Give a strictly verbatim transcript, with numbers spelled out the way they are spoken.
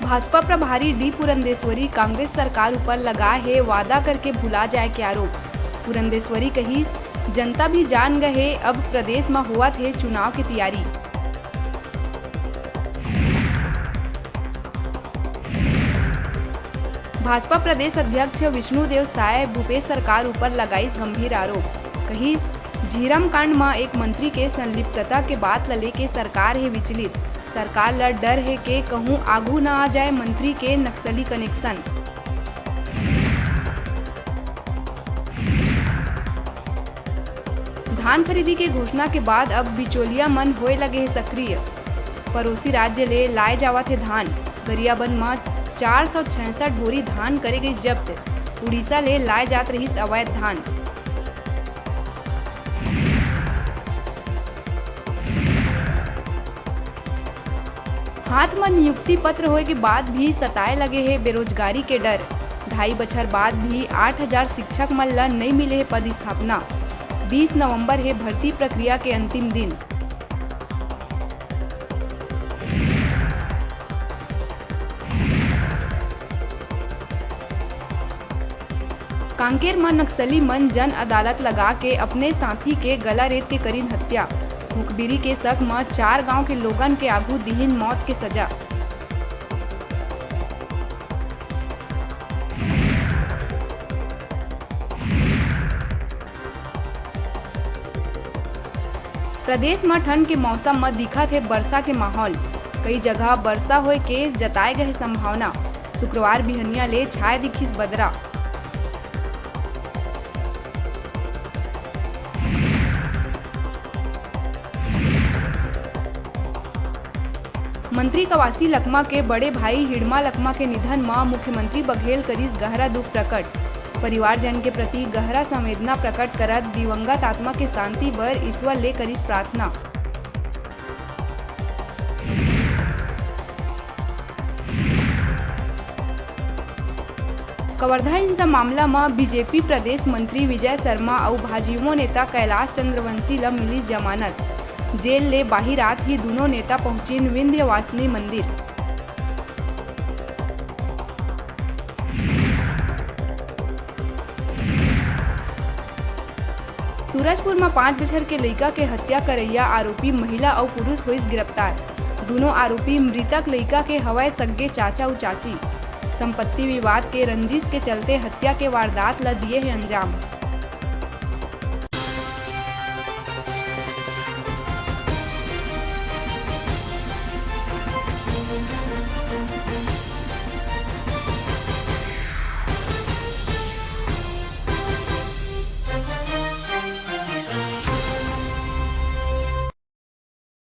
भाजपा प्रभारी डी पुरंदेश्वरी कांग्रेस सरकार ऊपर लगाए हे वादा करके भुला जाए के आरोप। पुरंदेश्वरी कहिस, जनता भी जान गए हे, अब प्रदेश म होवत हे चुनाव के तैयारी। भाजपा प्रदेश अध्यक्ष विष्णुदेव साय भूपेश सरकार ऊपर लगाइस गंभीर आरोप। कहिस, झीरम कांड म एक मंत्री के संलिप्तता के बात ल लेके सरकार हे विचलित। सरकार ल डर हे के कहूं आगू न आ जाए मंत्री के नक्सली कनेक्शन। धान खरीदी के घोषणा के बाद अब बिचौलिया मन होए लगे हे सक्रिय। पड़ोसी राज्य ले लाए जावत हे धान। गरियाबंद म चार सौ छियासठ बोरी धान करे गइस जब्त। उड़ीसा ले लाए जात रहिस अवैध धान। हाथ म नियुक्ति पत्र होए के बाद भी सताए लगे हे बेरोजगारी के डर। ढाई बछर बाद भी आठ हजार शिक्षक मन ल नइ मिले हे पदस्थापना। बीस नवंबर हे भर्ती प्रक्रिया के अंतिम दिन। कांकेर म नक्सली मन जन अदालत लगा के अपने साथी के गला रेत के करिन हत्या। मुखबिरी के शक म चार गांव के लोगन के आगू दिहिन मौत के सजा। प्रदेश म ठंड के मौसम म दिखत हे बरसा के माहौल। कई जगह बरसा होए के जताए गए संभावना। शुक्रवार बिहनिया ले छाए दिखिस बदरा। मंत्री कवासी लकमा के बड़े भाई हिड़मा लकमा के निधन म मुख्यमंत्री बघेल करिस गहरा दुख प्रकट। परिवारजन के प्रति गहरा संवेदना प्रकट करत दिवंगत आत्मा के शांति बर ईश्वर ले करिस प्रार्थना। कवर्धा हिंसा मामला म बीजेपी प्रदेश मंत्री विजय शर्मा अउ भाजयुमो नेता कैलाश चंद्रवंशी ल मिलिस जमानत। जेल ले बाहिर आत ही दूनों नेता पहुंचिन विंध्यवासिनी मंदिर। सूरजपुर म पाँच बछर के लइका के हत्या करइया आरोपी महिला अउ पुरुष होइस गिरफ्तार। दूनों आरोपी मृतक लइका के हवय सग्गे चाचा अउ चाची। संपत्ति विवाद के रंजिश के चलते हत्या के वारदात ल दिए हे अंजाम।